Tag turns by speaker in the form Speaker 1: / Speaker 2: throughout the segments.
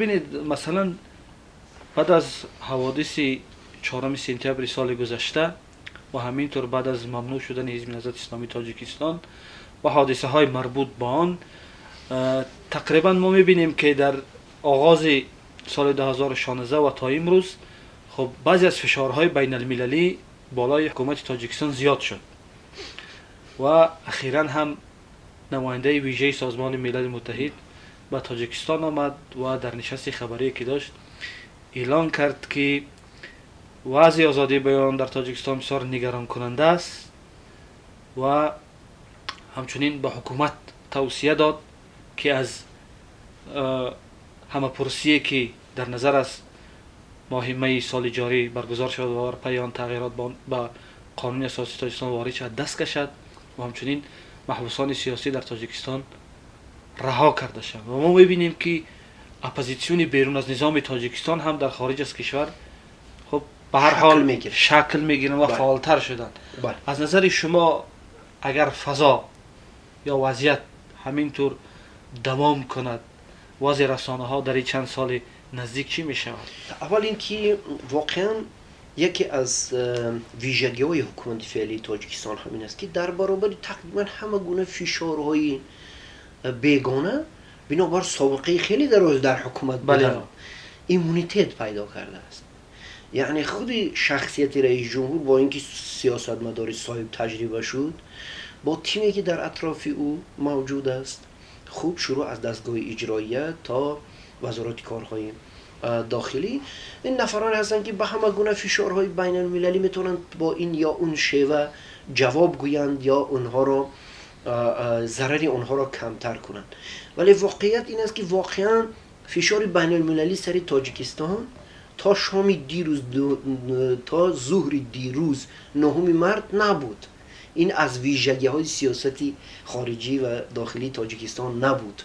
Speaker 1: Бибинед, масалан, баъд аз ҳаводиси 4 сентябри соли гузашта ва ҳамин тур баъд аз мамнӯъ шудани Ҳизби Наҳзати Исломии Тоҷикистон ва ҳодисаҳои марбут ба он, тақрибан мо мебинем, ки дар оғози соли 2016 ва то имрӯз, хуб, баъзе аз фишорҳои байналмилалӣ болои ҳукумати Тоҷикистон зиёд шуд ва ахиран ҳам намояндаи вижаи Созмони Милали Муттаҳид ба Тоҷикистон омад ва дар нишасти хабарие, ки дошт, эълон кард, ки вазъи озодии баён дар Тоҷикистон бисёр нигаронкунанда аст ва ҳамчунин ба ҳукумат тавсия дод, ки аз ҳамапурсие, ки дар назар аст моҳи майи соли ҷорӣ баргузор шавад ва бар пайи он тағйирот ба қонуни асосии Тоҷикистон ворид шавад, даст кашад ва ҳамчунин маҳбусони сиёсӣ дар Тоҷикистон раҳо карда шаванд. Ва мо мебинем, ки оппозитсиони берун аз низоми Тоҷикистон ҳам дар хориҷ аз кишвар, хуб, ба ҳар ҳол шакл мегиранд ва фаъолтар шуданд. Аз назари шумо, агар фазо ё вазъият ҳамин тур давом кунад, вазъи расонаҳо дар ин чанд соли наздик чӣ мешавад?
Speaker 2: Аввал ин ки воқеан яке аз вижагиҳои ҳукумати феълии Тоҷикистон ҳамин аст, ки дар баробари тақрибан ҳама гуна фишорҳои бегона, бинобар собиқаи хеле дароз дар ҳукумат будан, иммунитет пайдо кардааст. Яъне худи шахсияти раисҷумҳур, бо ин ки сиёсатмадори соҳибтаҷриба шуд, бо тиме, ки дар атрофи ӯ мавҷуд аст, хуб, шурӯъ аз дастгоҳи иҷроия то Вазорати корҳои дохилӣ, ин нафароне ҳастанд, ки ба ҳама гуна фишорҳои байналмилалӣ метавонанд бо ин ё он шева ҷавоб гӯянд ё онҳоро, зарари онҳоро камтар кунанд. Вале воқеият ин аст, ки воқеан фишори байналмилалӣ сари Тоҷикистон то шоми дирӯз, то зуҳри дирӯз, 9 март, набуд. Ин аз вижагиҳои сиёсати хориҷӣ ва дохилии Тоҷикистон набуд,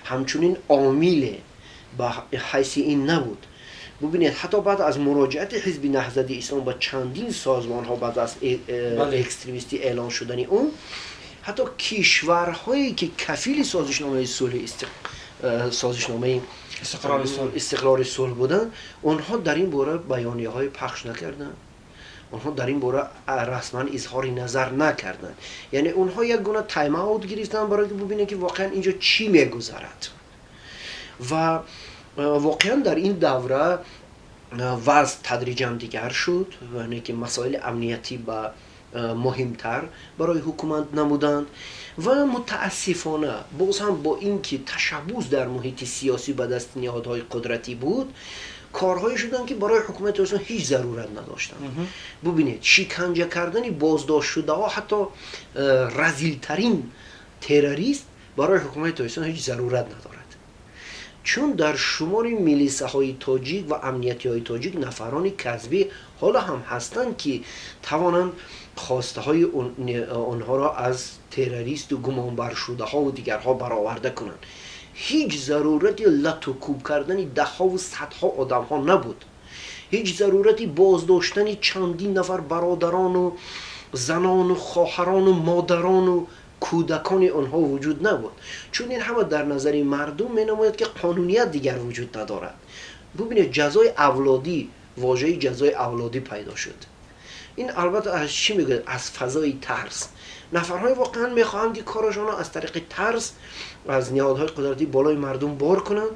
Speaker 2: ҳамчунин омиле ба ҳайси ин набуд. Бубинед, ҳатто баъд аз муроҷиати Ҳизби Наҳзати Ислом ба чандин созмонҳо, баъд аз экстремистӣ эълон шудани он, ҳатто кишварҳое, ки кафили созишномаи сулҳи, созишномаи истиқрори сулҳ буданд, онҳо дар ин бора баёнияҳое пахш накарданд, онҳо дар ин бора расман изҳори назар накарданд. Яъне онҳо як гуна тайм-аут гирифтанд, барои ки бубинанд, ки воқеан инҷо чӣ мегузарад. Ва воқеан дар ин давра вазъ тадриҷан дигар шуд, яъне ки масоили амниятӣ ба муҳимтар барои ҳукумат намуданд. Ва мутаассифона, боз ҳам бо ин ки ташаббус дар муҳити сиёсӣ ба дасти ниҳодҳои қудратӣ буд, корҳое шуданд, ки барои ҳукумати Тоҷикистон ҳеҷ зарурат надоштанд. Бубинед, шиканҷа кардани боздоштшудаҳо, ҳатто разилтарин террорист, барои ҳукумати Тоҷикистон ҳеҷ зарурат надорад, чун дар шумори милисаҳои тоҷик ва амниятиҳои тоҷик нафарони касбӣ ҳоло ҳам ҳастанд, ки тавонанд хостаҳои онҳоро аз террористу гумонбаршудаҳову дигарҳо бароварда кунанд. Ҳеҷ зарурати лату кӯб кардани даҳҳову садҳо одамҳо набуд. Ҳеҷ зарурати боздоштани чандин нафар бародарону занону хоҳарону модарону кӯдакони онҳо вуҷуд набуд, чун ин ҳама дар назари мардум менамояд, ки қонуният дигар вуҷуд надорад. Бубинед, ҷазои авлодӣ, вожаи ҷазои авлодӣ пайдо шуд. Ин албатта аз чӣ мегӯяд? Аз фазои тарс. Нафарҳое воқеан мехоҳанд, ки корашонро аз тариқи тарс аз ниҳодҳои қудратӣ болои мардум бор кунанд.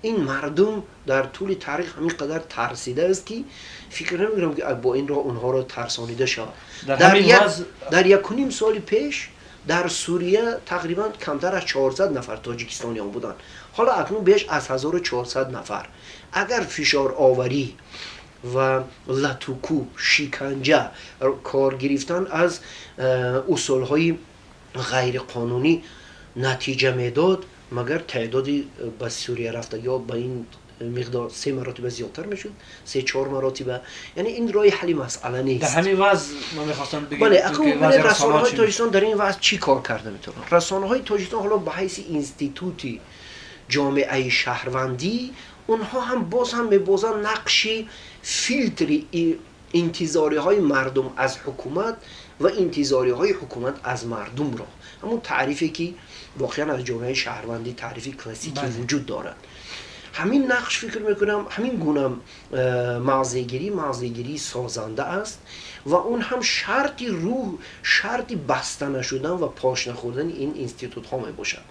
Speaker 2: Ин мардум дар тӯли таърих ҳамин қадар тарсидааст, ки фикр намекунам, ки бо ин роҳ онҳоро тарсонида шавад. Дар 1.5 соли пеш дар Сурия тақрибан камтар аз 400 нафар тоҷикистониён буданд, ҳоло акнун беш аз 1400 нафар. Агар фишороварӣ ва латукӯб, шиканҷа, кор гирифтан аз усулҳои ғайриқонунӣ натиҷа медод, магар теъдоди ба Сурия рафтагиҳо ба ин миқдор се маротиба зиёдтар мешуд, се чор маротиба? Яъне ин роҳи ҳалли масъала нест.
Speaker 1: Дар ҳамин вазъ ман мехостам бигӯям.
Speaker 2: Бале, акнун расонаҳои Тоҷикистон дар ин вазъ чӣ кор карда метавонанд? Расонаҳои Тоҷикистон ҳоло ба ҳайси институти ҷомеаи шаҳрвандӣ, онҳо ҳам боз ҳам мебозанд нақши филтри интизориҳои мардум аз ҳукумат ва интизориҳои ҳукумат аз мардумро, ҳамун таърифе, ки воқеан аз ҷомеаи шаҳрвандӣ, таърифи классикӣ вуҷуд дорад. Ҳамин нақш, фикр мекунам, ҳамин гуна мавзеъгирӣ созанда аст ва он ҳам шарти рӯҳ, шарти баста нашудан ва пош нахӯрдани ин институтҳо мебошад.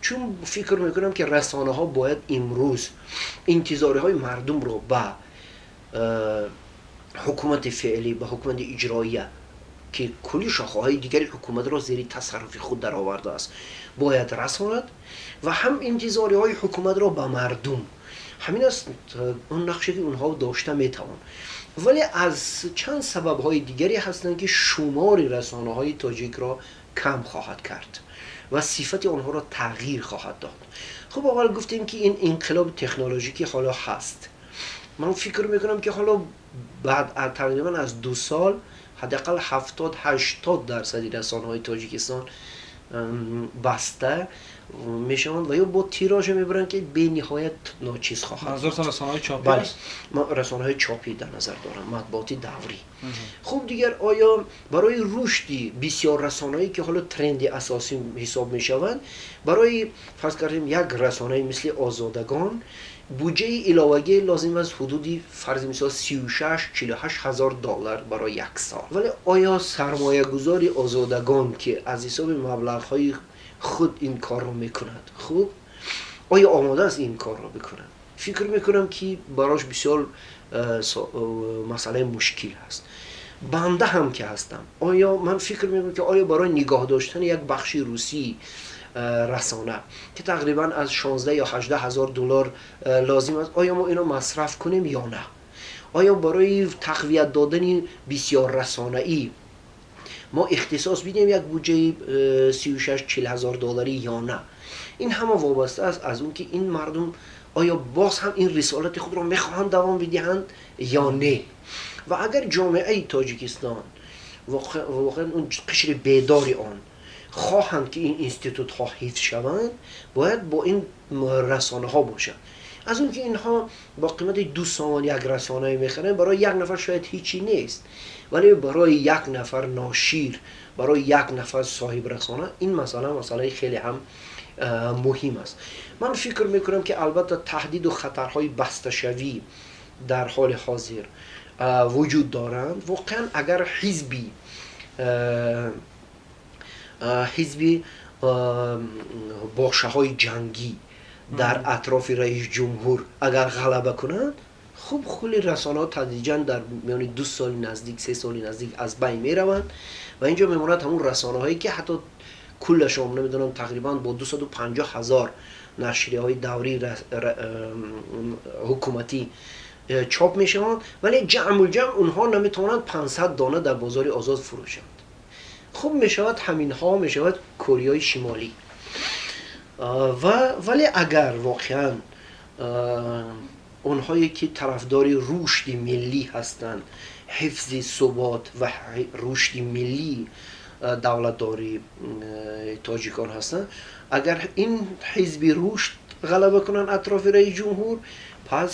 Speaker 2: Чун фикр мекунам, ки расонаҳо бояд имрӯз интизориҳои мардумро ба ҳукумати феълӣ, ба ҳукумати иҷроия, ки кулли шохаҳои дигари ҳукуматро зери тасарруфи худ даровардааст, бояд расонад ва ҳам интизориҳои ҳукуматро ба мардум. Ҳамин аст он нақше, ки онҳо дошта метавонанд. Вале аз чанд сабабҳои дигаре ҳастанд, ки шумори расонаҳои тоҷикро кам хоҳад кард ва сифати онҳоро тағйир хоҳад дод. Хуб, аввал гуфтем, ки ин инқилоби технологикӣ ҳоло ҳаст. Ман фикр мекунам, ки ҳоло баъд тақрибан аз 2 сол ҳадди ақал 70-80% расонаҳои Тоҷикистон баста мешаванд ва ё бо тираже мебаранд, ки бениҳоят ночиз хоҳад.
Speaker 1: Манзуртон расонаҳои чопӣ аст?
Speaker 2: Бале, ман расонаҳои чопӣ дар назар дорам, матбуоти даврӣ. Хуб, дигар оё барои рушди бисёр расонаҳое, ки ҳоло тренди асосӣ ҳисоб мешаванд, барои фарз кардем як расонаи мисли Озодагон буҷаи иловагӣ лозим аст ҳудуди фарзи мисол 36-48 ҳазор доллар барои як сол. Вале оё сармоягузори Озодагон, ки аз ҳисоби маблағҳои худ ин корро мекунад, хуб, оё омода аст ин корро бикунад? Фикр мекунам, ки барош бисёр масъалаи мушкил аст. Банда ҳам ки ҳастам, оё ман фикр мекунам, ки оё барои нигоҳ доштани як бахши русии расона, ки тақрибан аз 16 ё 18 ҳазор доллар лозим аст, оё мо инро масраф кунем ё на? Оё барои тақвият додани бисёр расонаӣ мо ихтисос бидем як буҷаи 36-40 ҳазор долларӣ ё на? Ин ҳама вобаста аст аз он, ки ин мардум оё боз ҳам ин рисолати худро мехоҳанд давом бидиҳанд ё не. Ва агар ҷомеаи Тоҷикистон воқеан он қишри бедори он хоҳанд, ки ин институтҳо ҳифз шаванд, бояд бо ин расонаҳо бошанд. Аз он ки инҳо бо қимати 2 сомон як расонае мехаранд, барои як нафар шояд ҳичи нест, вале барои як нафар ношир, барои як нафар соҳиб расона ин масъала масъалаи хеле ҳам муҳим аст. Ман фикр мекунам, ки албатта таҳдиду хатарҳои басташавӣ дар ҳоли ҳозир вуҷуд доранд. Воқеан агар ҳизби бошаҳои ҷангӣ дар атрофи раис ҷумҳур агар ғалаба кунанд, хуб, кулли расонаҳо тадриҷан дар миёни 2 соли наздик, 3 соли наздик аз байн мераванд ва инҷо мемонад ҳамон расонаҳое, ки ҳатто куллашон намедонам тақрибан бо 250 ҳазор нашрияҳои даврии ҳукуматӣ чоп мешаванд, вале ҷамъулҷамъ онҳо наметавонанд 500 дона дар бозори озод фурӯшанд. Хуб, мешавад ҳаминҳо, мешавад Кореяи Шимолӣ. Вале агар воқеан онҳое, ки тарафдори рушди миллӣ ҳастанд, ҳифзи субот ва рушди миллии давлатдории тоҷикон ҳастанд, агар ин ҳизби рушд ғалаба кунанд атрофи раиси ҷумҳур, пас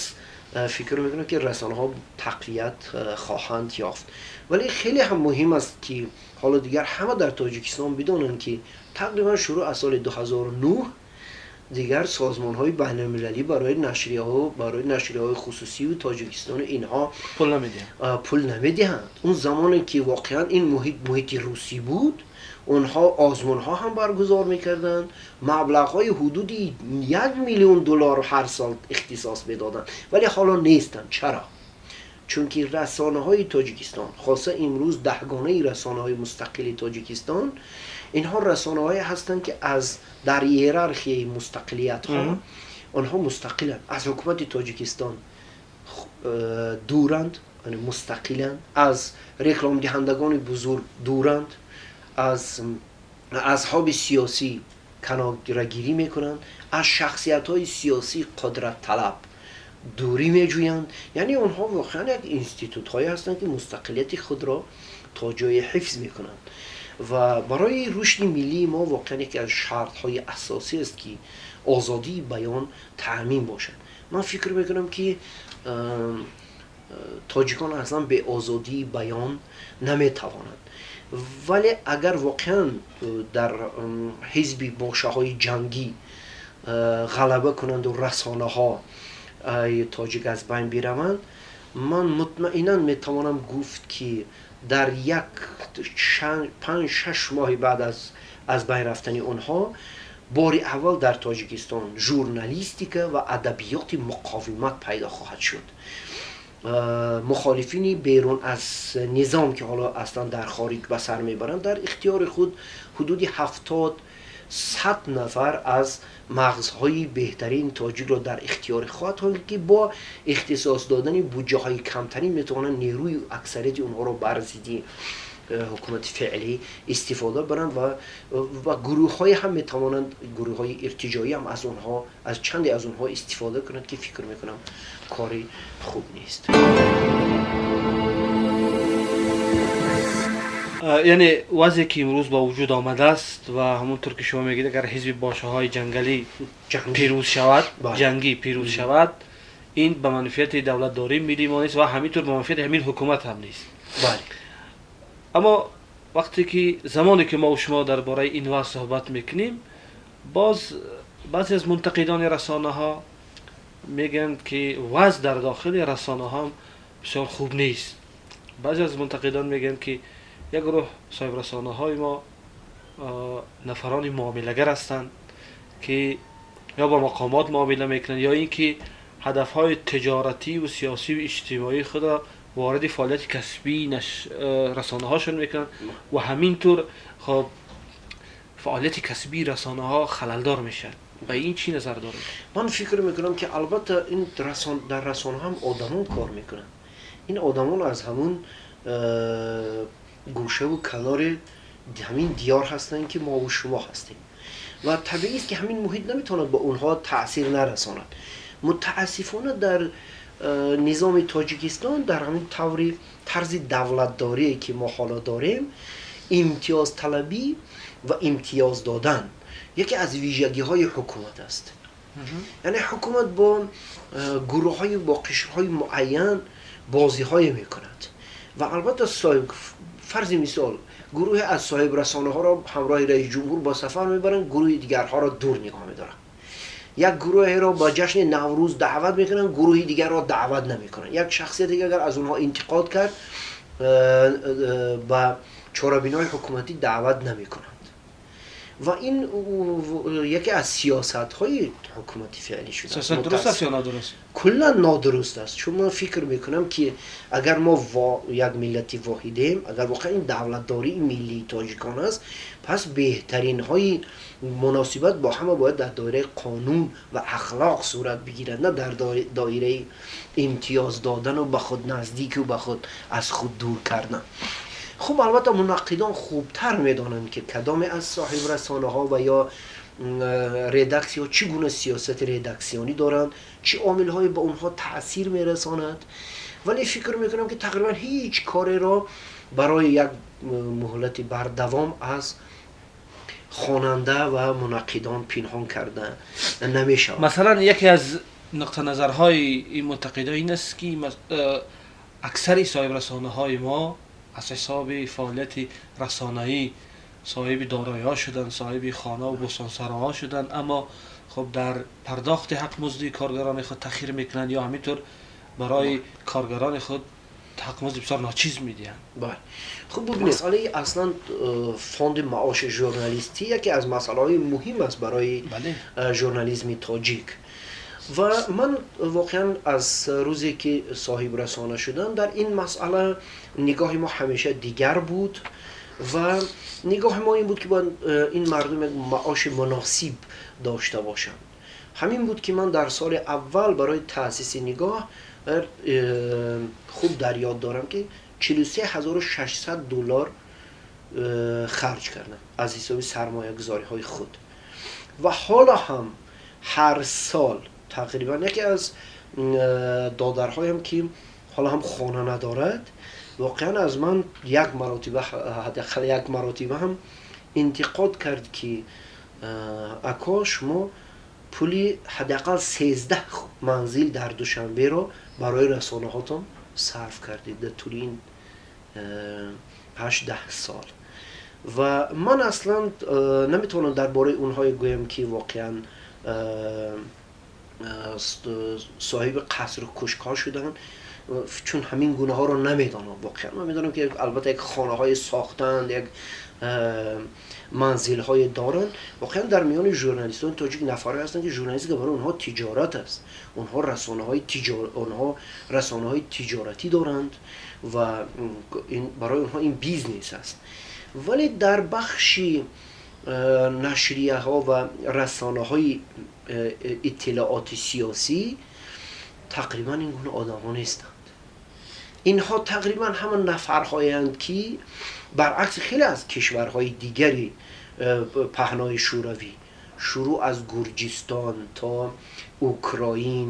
Speaker 2: фикр мекунам, ки расонаҳо тақвият хоҳанд ёфт. Вале хеле ҳам муҳим аст, ки ҳоло дигар ҳама дар Тоҷикистон бидонанд, ки тақрибан шурӯъ аз соли 2009 дигар созмонҳои байналмилалӣ барои нашрияҳо, барои нашрияҳои хусусию Тоҷикистону инҳо
Speaker 1: пул намедиҳанд.
Speaker 2: Пул намедиҳанд. Он замоне, ки воқеан ин муҳит муҳити русӣ буд, онҳо озмунҳо ҳам баргузор мекарданд, маблағҳои ҳудуди 1 миллион доллар ҳар сол ихтисос медоданд, вале ҳоло нестанд. Чаро? Чунки расонаҳои Тоҷикистон, хоса имрӯз даҳгонаи расонаҳои мустақили Тоҷикистон, инҳо расонаҳое ҳастанд, ки аз дар иерархияи мустақилиятҳо онҳо мустақиланд, аз ҳукумати Тоҷикистон дуранд, яъне мустақиланд, аз рекламдиҳандагони бузург дуранд, аз асҳоби сиёсӣ канорагирӣ мекунанд, аз шахсиятҳои сиёсӣ қудратталаб дурӣ меҷӯянд. Яъне онҳо воқеан як институтҳое ҳастанд, ки мустақилияти худро то ҷое ҳифз мекунанд ва барои рушди миллии мо воқеан яке аз шартҳои асосӣ аст, ки озодии баён таъмин бошад. Ман фикр мекунам, ки тоҷикон аслан бе озодии баён наметавонанд. Вале агар воқеан дар ҳизби бошаҳои ҷангӣ Ғалаба кунанд ва расонаҳои тоҷик аз байн бираванд, ман мутмаинан метавонам гуфт, ки дар як 5-6 моҳи баъд аз байн рафтани онҳо бори аввал дар Тоҷикистон журналистика ва адабиёти муқовимат пайдо хоҳад шуд. Мухолифини берун аз низом, ки ҳоло аслан дар хориҷ ба сар мебаранд, дар ихтиёри худ ҳудуди 70-100 нафар аз мағзҳои беҳтарини тоҷикро дар ихтиёри хоҳад ҳол, ки бо ихтисос додани буҷаҳои камтарин метавонанд нерӯи аксарияти онҳоро бар зидди ҳукумати феълӣ истифода баранд ва гурӯҳҳое ҳам метавонанд, гурӯҳҳои иртиҷоӣ ҳам аз онҳо, аз чанде аз онҳо истифода кунанд, ки фикр мекунам кори хуб нест.
Speaker 1: Яъне вазъе ки имрӯз ба вуҷуд омадааст ва ҳамон тур ки шумо мегӯед, агар ҳизби бошаҳои ҷангалӣ пирӯз шавад, ҷангӣ пирӯз шавад, ин ба манфиати давлатдории миллии мо нест ва ҳамин тур ба манфиати ҳамин ҳукумат ҳам нест.
Speaker 2: Бале.
Speaker 1: Аммо вақте ки замоне ки мо шумо дар бораи ин вазъ суҳбат мекунем, боз баъзе аз мунтақидони расонаҳо мегӯянд, ки вазъ дар дохили расонаҳо бисёр хуб нест. Баъзе аз мунтақидон мегӯянд, ки як гурӯҳ соҳибрасонаҳои мо нафарони муомилагар ҳастанд, ки ё ба мақомот муомила мекунанд, ё ин ки ҳадафҳои тиҷоративу сиёсиву иҷтимоии худро вориди фаъолияти касбии расонаҳошон мекунанд ва ҳамин тур хоб фаъолияти касбии расонаҳо халалдор мешавад. Ба ин чӣ назар доред?
Speaker 2: Ман фикр мекунам, ки албатта ин дар расона ҳам одамон кор мекунанд. Ин одамон аз ҳамун гӯшаву канори ҳамин диёр ҳастанд, ки мову шумо ҳастем, ва табиист, ки ҳамин муҳит наметавонад ба онҳо таъсир нарасонад. Мутаассифона, дар низоми Тоҷикистон, дар ҳамин таври тарзи давлатдорие, ки мо ҳоло дорем, имтиёзталабӣ ва имтиёз додан яке аз вижагиҳои ҳукумат аст. Яъне ҳукумат бо гурӯҳҳои, бо қишрҳои муайян бозиҳое мекунад ва албатта соҳиб, фарзи мисол, гурӯҳе аз соҳибрасонаҳоро ҳамроҳи раиси ҷумҳур ба сафар мебаранд, гурӯҳи дигарҳоро дур нигоҳ медоранд. Як гурӯҳеро ба ҷашни Наврӯз даъват мекунанд, гурӯҳи дигарро даъват намекунанд. Як шахсияте агар аз онҳо интиқод кард, ба чорабиниҳои ҳукуматӣ даъват намекунанд. Ва ин яке аз сиёсатҳои ҳукумати феълӣ шудааст.
Speaker 1: Сиёсат дуруст аст ё нодуруст?
Speaker 2: Куллан нодуруст аст, чун ман фикр мекунам, ки агар мо як миллати воҳидем, агар воқеан ин давлатдории миллии тоҷикон аст, пас беҳтаринҳои муносибат бо ҳама бояд дар доираи қонун ва ахлоқ сурат бигирад, на дар доираи имтиёз додану ба худ наздику ба худ аз худ дур кардан. Хуб, албатта мунаққидон хубтар медонанд, ки кадоме аз соҳибрасонаҳо ва ё редаксияҳо чӣ гуна сиёсати редаксионӣ доранд, чӣ омилҳое ба онҳо таъсир мерасонад, вале фикр мекунам, ки тақрибан ҳеҷ кореро барои як муҳлати бардавом аз хонанда ва мунаққидон пинҳон карда намешавад.
Speaker 1: Масалан, яке аз нуқтаназарҳои ин мунтақидон ин аст, ки аксари соҳибрасонаҳои мо аз ҳисоби фаъолияти расонаӣ соҳиби дороиҳо шуданд, соҳиби хона ва бӯстонсароҳо шуданд, аммо хуб дар пардохти ҳақмузди коргарони худ таъхир мекунанд ё ҳамин тур барои коргарони худ ҳақмузди бисёр ночиз медиҳанд.
Speaker 2: Бале, хуб, бубинед, масъалаи аслан фонди маоши журналистӣ яке аз масъалаҳои муҳим аст барои журнализми тоҷик. Ва ман воқеан аз рӯзе ки соҳибрасона шудам, дар ин масъала нигоҳи мо ҳамеша дигар буд ва нигоҳи мо ин буд, ки бояд ин мардум як маоши муносиб дошта бошанд. Ҳамин буд, ки ман дар соли аввал барои таъсиси Нигоҳ, хуб дар ёд дорам, ки 43 600 доллар харҷ кардам аз ҳисоби сармоягузориҳои худ. Ва ҳоло ҳам ҳар сол тақрибан яке аз додарҳоям, ки ҳоло ҳам хона надорад, воқеан аз ман як маротиба, ҳадди ақал як маротиба ҳам интиқод кард, ки ако, шумо пули ҳадди ақал 13 манзил дар Душанберо барои расонаҳотон сарф кардед дар тӯли ин 8-10 сол. Ва ман аслан наметавонам дар бораи онҳое гӯям, ки воқеан Соҳиби қасру кӯшкҳо шуданд, чун ҳамин гунаҳоро намедонам воқеан. Ман медонам, ки албатта як хонаҳое сохтанд, як манзилҳое доранд. Воқеан дар миёни журналистони тоҷик нафарҳое ҳастанд, ки журналистика барои онҳо тиҷорат аст. Онҳо расонаҳои тиҷоратӣ доранд ва ин барои онҳо ин бизнес аст. Вале дар бахши нашрияҳо ва расонаҳои иттилооти сиёсӣ тақрибан ин гуна одамҳо нестанд. Инҳо тақрибан ҳама нафарҳоянд, ки баръакси хеле аз кишварҳои дигари паҳнои Шӯравӣ, шурӯъ аз Гурҷистон то Украин,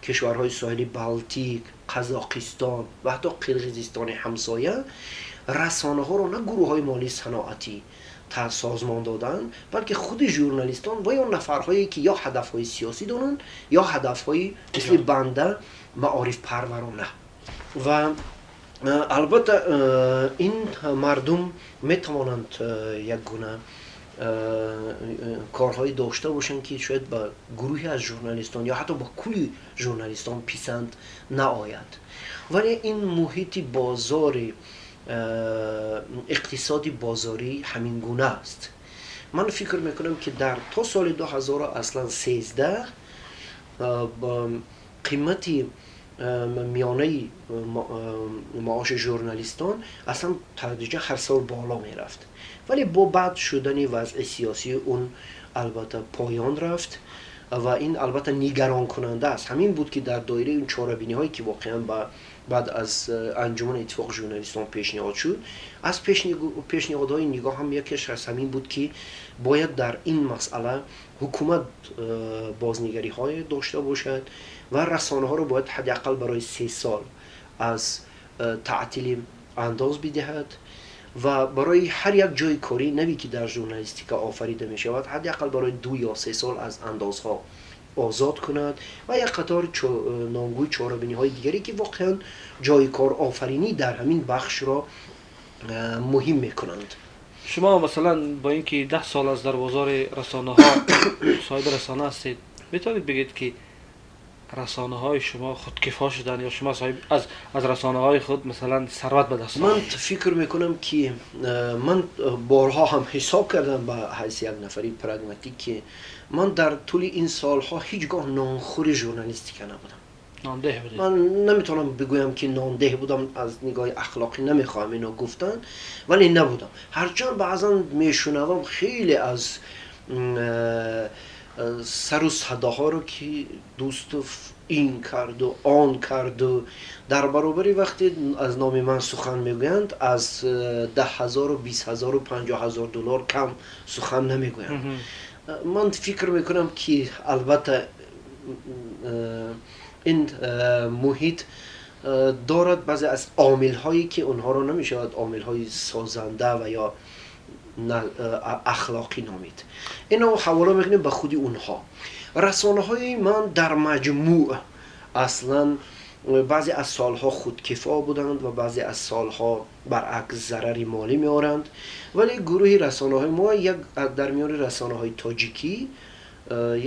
Speaker 2: кишварҳои соҳили Балтик, Қазоқистон ва ҳатто Қирғизистони ҳамсоя, расонаҳоро на гурӯҳҳои молии саноатӣ созмон доданд, балки худи журналистон ва ё нафарҳое, ки ё ҳадафҳои сиёсӣ доранд, ё ҳадафҳои мисли банда маорифпарварона. Ва албатта ин мардум метавонанд як гуна корҳое дошта бошанд, ки шояд ба гурӯҳе аз журналистон ё ҳатто ба кулли журналистон писанд наояд. Вале ин муҳити бозори, иқтисоди бозорӣ ҳамин гуна аст. Ман фикр мекунам, ки дар то соли 2013 қимати миёнаи маоши журналистон аслан тадриҷан ҳар сол боло мерафт. Вале бо бад шудани вазъи сиёсии он албатта поён рафт ва ин албатта нигаронкунанда аст. Ҳамин буд, ки дар доираи ин чорабиниҳое, ки воқеан баъд аз Анҷумани иттифоқи журналистон пешниҳод шуд, аз пешниҳодҳои нигоҳ ҳам якеш аз ҳамин буд, ки бояд дар ин масъала ҳукумат бознигариҳое дошта бошад ва расонаҳоро бояд ҳадди ақал барои 3 сол аз таътили андоз бидиҳад ва барои ҳар як ҷои корӣ наве, ки дар журналистика офарида мешавад, ҳадди ақал барои 2 ё 3 сол аз андозҳо озод кунад ва як қатор номгӯи чорабиниҳои дигаре, ки воқеан ҷои корофаринӣ дар ҳамин бахшро муҳим мекунанд.
Speaker 1: Шумо масалан бо ин ки 10 сол аз дар бозори расонаҳо соҳиби расона ҳастед, метавонед бигӯед, ки расонаҳои шумо худкифо шуданд ё шумо соҳиб аз расонаҳои худ масалан сарват ба даст
Speaker 2: Ман фикр мекунам, ки ман борҳо ҳам ҳисоб кардам ба ҳайси як нафари прагматик, ки ман дар тӯли ин солҳо ҳеҷ гоҳ нонхӯри журналистика набудам.
Speaker 1: Нондеҳ будед?
Speaker 2: Ман наметавонам бигӯям, ки нондеҳ будам, аз нигоҳи ахлоқӣ намехоҳам ино гуфтан, вале набудам. Ҳарчанд баъзан мешунавам хеле аз сару садоҳоро, ки Дӯстов ин карду он карду, дар баробари вақте аз номи ман сухан мегӯянд, аз 10 000, 20 000, 50 000 доллар кам сухан намегӯянд. Ман фикр мекунам, ки албатта ин муҳит дорад баъзе аз омилҳое, ки онҳоро намешавад омилҳои созанда ва ё ахлоқӣ номид. Ино ҳавола мекунем ба худи онҳо. Расонаҳои ман дар маҷмӯъ аслан баъзе аз солҳо худкифо буданд ва баъзе аз солҳо баръакс зарари молӣ меоранд, вале гурӯҳи расонаҳои мо як дар миёни расонаҳои тоҷикӣ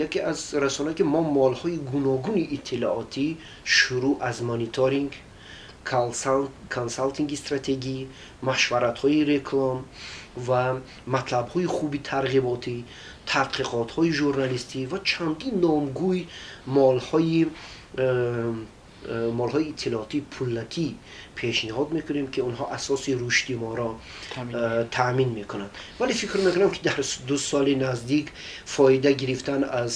Speaker 2: яке аз расонаҳое, ки мо молҳои гуногуни иттилоотӣ, шурӯъ аз мониторинг, консалтинги стратегӣ, машваратҳои реклам ва матлабҳои хуби тарғиботӣ, тадқиқотҳои журналистӣ ва чандин номгӯй молҳои иттилоотии пулакӣ пешниҳод мекунем, ки онҳо асоси рушди моро таъмин мекунанд. Вале фикр мекунам, ки дар 2 соли наздик фоида гирифтан аз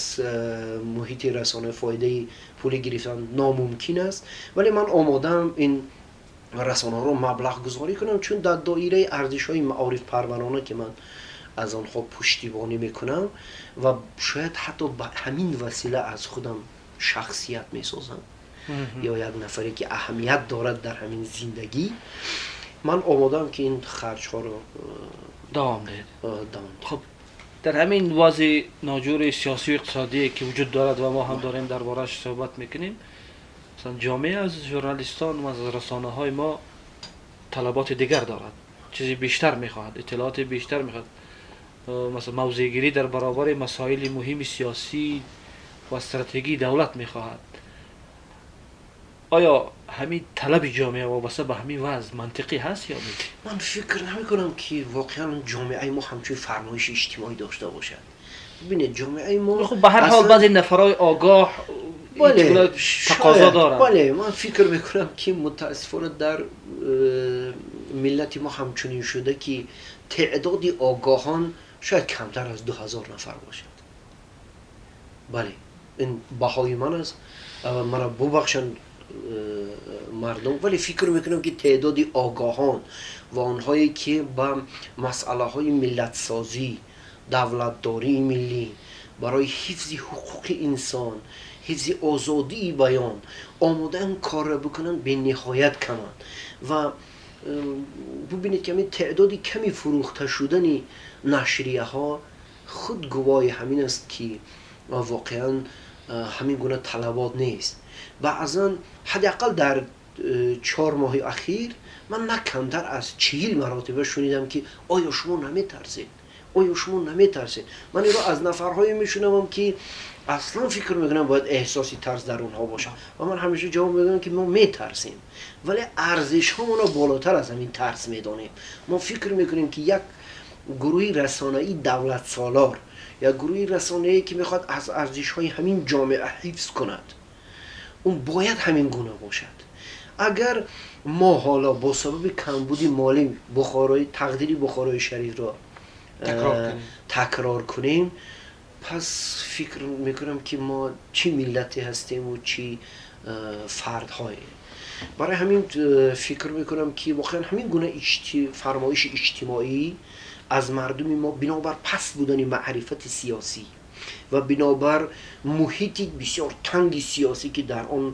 Speaker 2: муҳити расона, фоидаи пулӣ гирифтан номумкин аст, вале ман омодаам ин расонаҳоро маблағгузорӣ кунам, чун дар доираи арзишҳои маорифпарварона, ки ман аз онҳо пуштибонӣ мекунам ва шояд ҳатто ба ҳамин васила аз худам шахсият месозам ё як нафаре, ки аҳамият дорад дар ҳамин зиндагӣ, ман омодаам, ки ин харҷҳоро
Speaker 1: давом диҳед.
Speaker 2: Давом диҳем.
Speaker 1: Хуб, дар ҳамин вазъи ноҷури сиёсию иқтисодие, ки вуҷуд дорад ва мо ҳам дорем дар борааш суҳбат мекунем, масалан ҷомеа аз журналистон ва аз расонаҳои мо талаботи дигар дорад, чизи бештар мехоҳад, иттилооти бештар мехоҳад, масалан мавзеъгирӣ дар баробари масоили муҳими сиёсӣ. ва стратегии давлат мехоҳад. Оё ҳамин талаби ҷомеа вобаста ба ҳамин вазъ мантиқӣ ҳаст ё не?
Speaker 2: Ман фикр намекунам, ки воқеан ҷомеаи мо ҳамчун фармоиши иҷтимоӣ дошта бошад. Бибинед, ҷомеаи мо
Speaker 1: Хуб, ба ҳар ҳол баъзе нафарҳои огоҳ тақозо доранд.
Speaker 2: Бале, ман фикр мекунам, ки мутаассифона дар миллати мо ҳамчунин шуда, ки теъдоди огоҳон шояд камтар аз 2000 нафар бошад. Бале, ин баҳои ман аст, маро бубахшанд мардум, вале фикр мекунам, ки теъдоди огоҳон ва онҳое, ки ба масъалаҳои миллатсозӣ, давлатдории миллӣ, барои ҳифзи ҳуқуқи инсон, ҳифзи озодии баён омодаанд корро бикунанд, бениҳоят каманд. Ва бубинед, ки ҳамин теъдоди ками фурӯхта шудани нашрияҳо худ гувоҳи ҳамин аст, ки воқеан ҳамин гуна талабот нест. Баъзан ҳадди ақал дар 4 моҳи ахир ман на камтар аз 40 маротиба шунидам, ки оё шумо наметарсед, оё шумо наметарсед? Ман инро аз нафарҳое мешунавам, ки аслан фикр мекунам бояд эҳсоси тарс дар онҳо бошад, ва ман ҳамеша ҷавоб медодам, ки мо метарсем, вале арзишҳомонро болотар аз ҳамин тарс медонем. Мо фикр мекунем, ки як гурӯҳи расонаии давлатсолор, як гурӯҳи расонае, ки мехоҳад аз арзишҳои ҳамин ҷомеа ҳифз кунад, он бояд ҳамин гуна бошад. Агар мо ҳоло бо сабаби камбуди молӣ тақдири Бухорои Шарифро такрор кунем, пас фикр мекунам, ки мо чӣ миллате ҳастем ва чӣ фардҳое. Барои ҳамин фикр мекунам, ки воқеан ҳамин гуна фармоиши иҷтимоӣ аз мардуми мо бинобар паст будани маърифати сиёсӣ ва бинобар муҳити бисёр танги сиёсӣ, ки дар он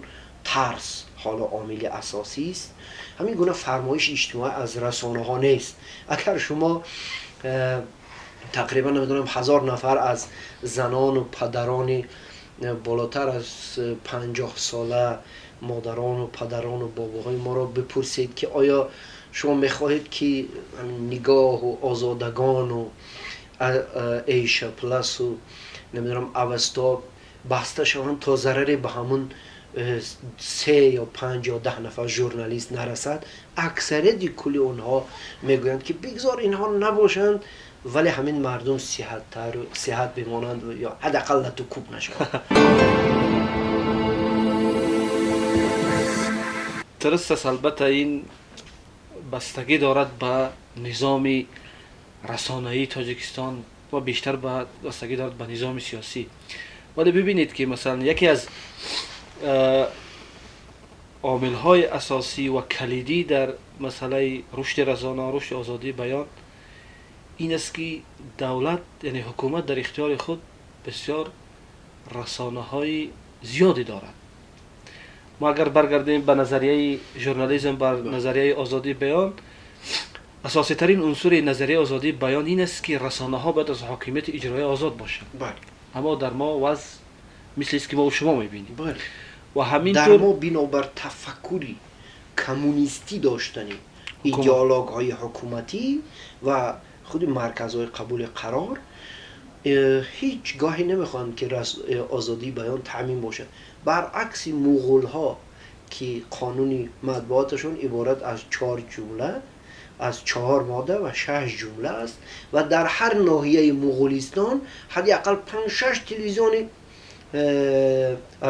Speaker 2: тарс ҳоло омили асосӣ аст, ҳамин гуна фармоиши иҷтимоӣ аз расонаҳо нест. Агар шумо тақрибан намедонам 1000 нафар аз занону падарони болотар аз 50 сола, модарону падарону бобоҳои моро бипурсед, ки оё шумо мехоҳед, ки Нигоҳу Озодагону Эйша Пласу намедонам Авесто баста шаванд, то зараре ба ҳамун 3 ё 5 ё 10 нафар журналист нарасад, аксарияти кулли онҳо мегӯянд, ки бигзор инҳо набошанд, вале ҳамин мардум сиҳат бимонанд ё ҳадди ақал лату кӯб нашаванд.
Speaker 1: Дуруст аст, албатта ин бастагӣ дорад ба низоми расонаии Тоҷикистон ва бештар бастагӣ дорад ба низоми сиёсӣ. Вале бибинед, ки масалан яке аз омилҳои асосӣ ва калидӣ дар масъалаи рушди расона, рушди озодии баён ин аст, ки давлат, яъне ҳукумат, дар ихтиёри худ бисёр расонаҳои зиёде дорад. Мо агар баргардем ба назарияи журнализм, бар назарияи озодии баён, асоситарин унсури назарияи озодии баён ин аст, ки расонаҳо бояд аз ҳокимияти иҷроия озод бошанд. Аммо дар мо вазъ мисли аст, ки мо шумо мебинем. Ва ҳамин
Speaker 2: Дар
Speaker 1: тур
Speaker 2: мо бинобар тафаккури коммунистӣ доштани идеологҳои ҳукуматӣ ва худи марказҳои қабули қарор, ҳеҷ гоҳе намехоҳанд, ки озодии баён таъмин бошад. Баръакси муғулҳо, ки қонуни матбуоташон иборат аз 4 ҷумла, аз 4 модда ва 6 ҷумла аст ва дар ҳар ноҳияи Муғулистон ҳадди ақал 5-6 телевизиони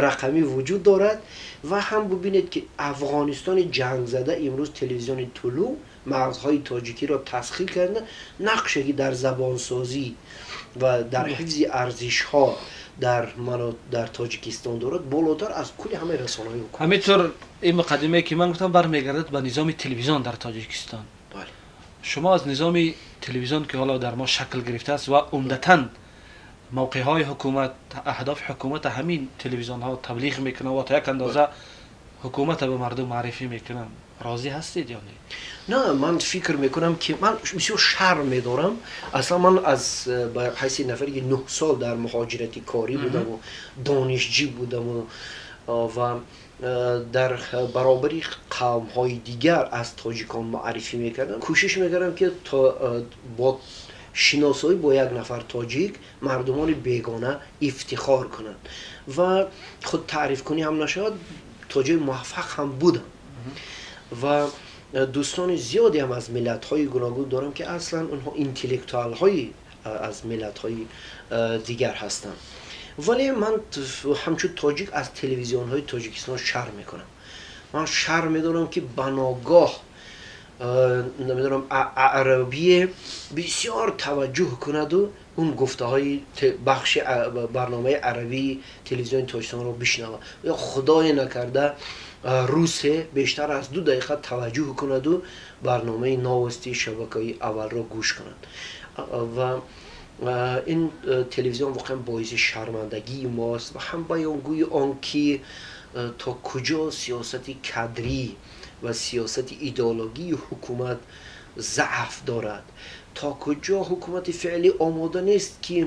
Speaker 2: рақамӣ вуҷуд дорад. Ва ҳам бубинед, ки Афғонистони ҷангзада имрӯз телевизиони Тулу мағзҳои тоҷикиро тасхир карда, нақше ки дар забонсозӣ ва дар ҳифзи арзишҳо дар Тоҷикистон дорад, болотар аз кулли ҳамаи расонаҳои ҳукумат.
Speaker 1: Ҳаминтур ин муқаддимае, ки ман гуфтам, бармегардад ба низоми телевизион дар Тоҷикистон. Шумо аз низоми телевизион, ки ҳоло дар мо шакл гирифтааст ва умдатан мавқеъҳои ҳукумат, аҳдофи ҳукумата ҳамин телевизионҳо таблиғ мекунанд ва то як андоза ҳукумата ба мардум маърифӣ мекунанд, розӣ ҳастед ё не?
Speaker 2: На, ман фикр мекунам, ки ман бисёр шарм медорам. Аслан ман аз ба ҳайси нафаре, ки 9 сол дар муҳоҷирати корӣ будаму донишҷӣ будаму ва дар баробари қавмҳои дигар аз тоҷикон муаррифӣ мекардам, кӯшиш мекардам, ки то бо шиносоӣ бо як нафар тоҷик мардумони бегона ифтихор кунанд ва худ таърифкунӣ ҳам нашавад, то ҷои муваффақ ҳам будам ва дӯстони зиёде ҳам аз миллатҳои гуногун дорам, ки аслан онҳо интеллектуалҳои аз миллатҳои дигар ҳастанд. Вале ман ҳамчун тоҷик аз телевизионҳои Тоҷикистон шарм мекунам. Ман шарм медорам, ки ба ногоҳ намедонам арабие бисёр таваҷҷӯҳ кунаду он гуфтаҳои бахши барномаи арабии телевизиони Тоҷикистонро бишнавад, ё худое накарда русе бештар аз 2 дақиқа таваҷҷӯҳ кунаду барномаи новости шабакаи аввалро гӯш кунад. Ва ин телевизион воқеан боиси шармандагии мост ва ҳам баёнгӯи он ки то куҷо сиёсати кадрӣ ва сиёсати идеологии ҳукумат заъф дорад, то куҷо ҳукумати феълӣ омода нест ки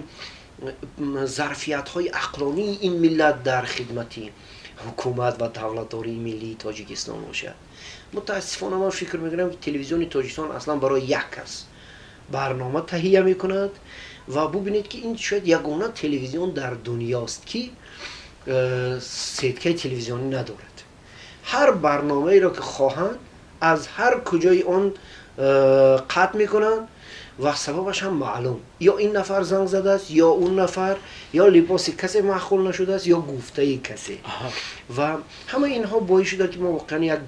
Speaker 2: зарфиятҳои ақлонии ин миллат дар хидмати ҳукумат ва давлатдории миллии Тоҷикистон бошад. Мутаассифона ман фикр мекунам, ки телевизиони Тоҷикистон аслан барои як кас барнома таҳия мекунад ва бубинед, ки ин шояд ягона телевизион дар дунёст, ки сеткаи телевизионӣ надорад. Ҳар барномаеро ки хоҳанд аз ҳар куҷои он қатъ мекунанд ва сабабаш ҳам маълум: ё ин нафар занг задааст, ё он нафар, ё либоси касе маъқул нашудааст, ё гуфтаи касе. Ва ҳамаи инҳо боис шуда, ки мо воқеан як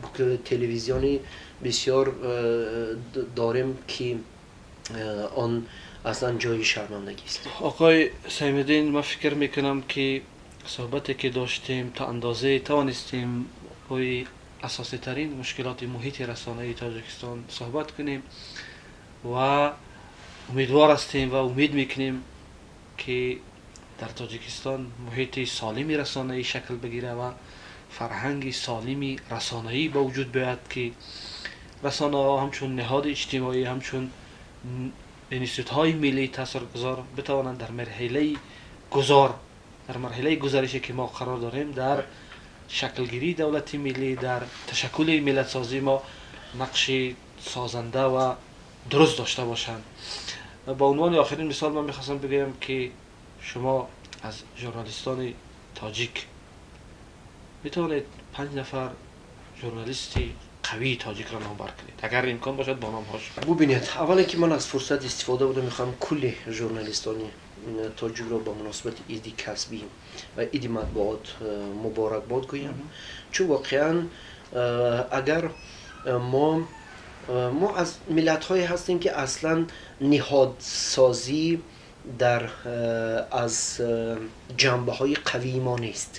Speaker 2: телевизиони бисёр дорем, ки он аслан ҷои шармандагист.
Speaker 1: Оқои Саймиддин, ман фикр мекунам, ки суҳбате ки доштем, то андозае тавонистем рӯи асоситарин мушкилоти муҳити расонаи Тоҷикистон суҳбат кунем ва умедвор ҳастем ва умед мекунем, ки дар Тоҷикистон муҳити солими расонаӣ шакл бигирад ва фарҳанги солими расонаӣ ба вуҷуд биёяд, ки расонаҳо ҳамчун ниҳоди иҷтимоӣ, ҳамчун институтҳои миллии таъсиргузор битавонанд дар марҳилаи гузор, дар марҳилаи гузарише ки мо қарор дорем, дар шаклгирии давлати миллӣ, дар ташаккули миллатсозии мо нақши созанда ва дуруст дошта бошанд. Ба унвони охирин мисол ман мехостам бигӯям, ки шумо аз журналистони тоҷик метавонед 5 нафар журналисти қавии тоҷикро номбар кунед, агар имкон бошад, бо номҳош.
Speaker 2: Бубинед, аввале ки ман аз фурсат истифода бурда мехоҳам кулли журналистони тоҷикро ба муносибати иди касбӣ ва иди матбуот муборакбод гӯям, чун воқеан агар мо аз миллатҳое ҳастем, ки аслан ниҳодсозӣ дар аз ҷанбаҳои қавии мо нест.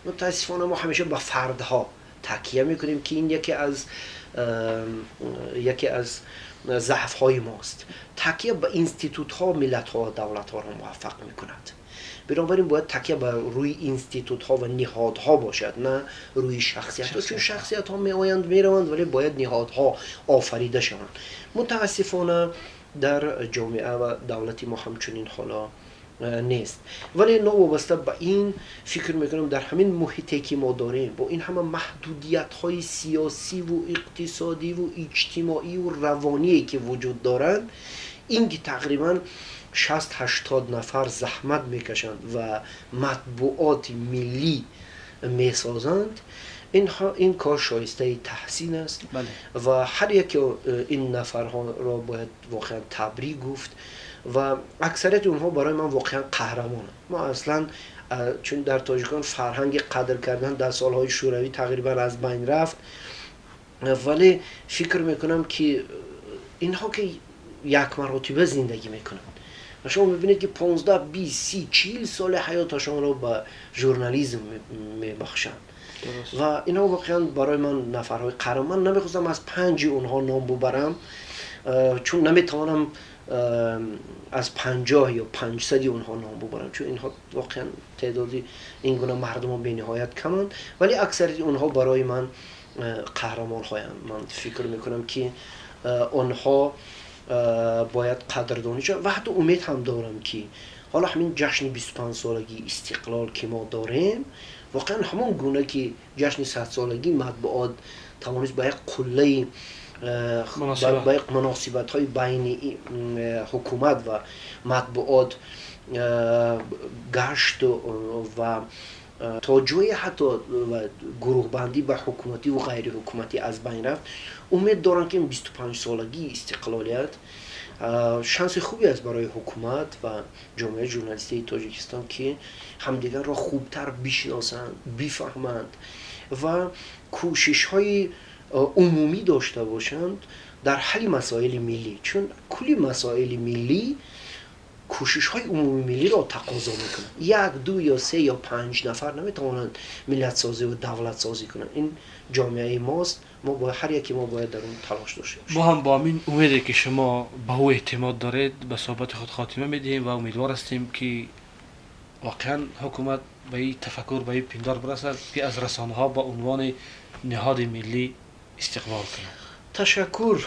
Speaker 2: Мутаассифона мо ҳамеша ба фардҳо такя мекунем, ки ин яке аз заъфҳои мост. Такя ба институтҳо миллатҳо ва давлатҳоро муваффақ мекунад. Бинобар ин бояд такя ба рӯи институтҳо ва ниҳодҳо бошад, на рӯи шахсиятҳо, чун шахсиятҳо меоянд, мераванд, вале бояд ниҳодҳо офарида шаванд. Мутаассифона дар ҷомеа ва давлати мо ҳамчунин ҳоло нест. Вале новобаста ба ин фикр мекунам, дар ҳамин муҳите ки мо дорем, бо ин ҳама маҳдудиятҳои сиёсиву иқтисодиву иҷтимоиву равоние ки вуҷуд доранд, ин ки тақрибан 60-80 нафар заҳмат мекашанд ва матбуоти миллӣ месозанд, ин кор шоистаи таҳсин аст. Ва ҳар яке ин нафарҳоро бояд воқеан табрик гуфт ва аксарияти онҳо барои ман воқеан қаҳрамонанд. Мо аслан, чун дар тоҷикон фарҳанги қадр кардан дар солҳои шӯравӣ тақрибан аз байн рафт, вале фикр мекунам, ки инҳо ки як маротиба зиндагӣ мекунанд ва шумо мебинед, ки 15, 20, 30, 40 соли ҳаёташонро ба журнализм мебахшанд. Ва инҳо воқеан барои ман нафарҳои қаҳрамон. Ман намехостам аз 5 онҳо ном бубарам, чун наметавонам аз 50 ё 500 онҳо ном бубарам, чун инҳо воқеан теъдоди ин гуна мардумон бениҳоят каманд, вале аксарияти онҳо барои ман қаҳрамонҳоянд. Ман фикр мекунам, ки онҳо бояд қадрдонӣ шаванд ва ҳатто умед ҳам дорам, ки ҳоло ҳамин ҷашни 25-солагии истиқлол ки мо дорем, воқеан ҳамон гуна ки ҷашни 100-солагии матбуот тавонист ба як қуллаи Муносибатҳои байни ҳукумат ва матбуот гашт ва то ҷое ҳатто гурӯҳбандӣ ба ҳукуматӣ ва ғайриҳукуматӣ аз байн рафт. Умед дорам, ки ин 25-солагии истиқлолият шанси хубе аст барои ҳукумат ва ҷомеаи журналистии Тоҷикистон, ки ҳамдигарро хубтар бишносанд, бифаҳманд ва кӯшишҳои умумӣ дошта бошанд дар ҳалли масоили миллӣ, чун кулли масоили миллӣ кӯшишҳои умумии миллиро тақозо мекунад. Як, ду ё се ё панҷ нафар наметавонанд миллатсозӣ ва давлатсозӣ кунанд. Ин ҷомеаи мост, мо бояд, ҳар яке мо бояд дар он талош дошта бошем.
Speaker 1: Мо ҳам бо ҳамин умеде, ки шумо ба ӯ эътимод доред, ба суҳбати худ хотима медиҳем ва умедвор ҳастем, ки воқеан ҳукумат ба ин тафаккур, ба ин пиндор бирасад, ки аз расонаҳо ба унвони ниҳоди миллӣ истиқбол кунад.
Speaker 2: Ташаккур.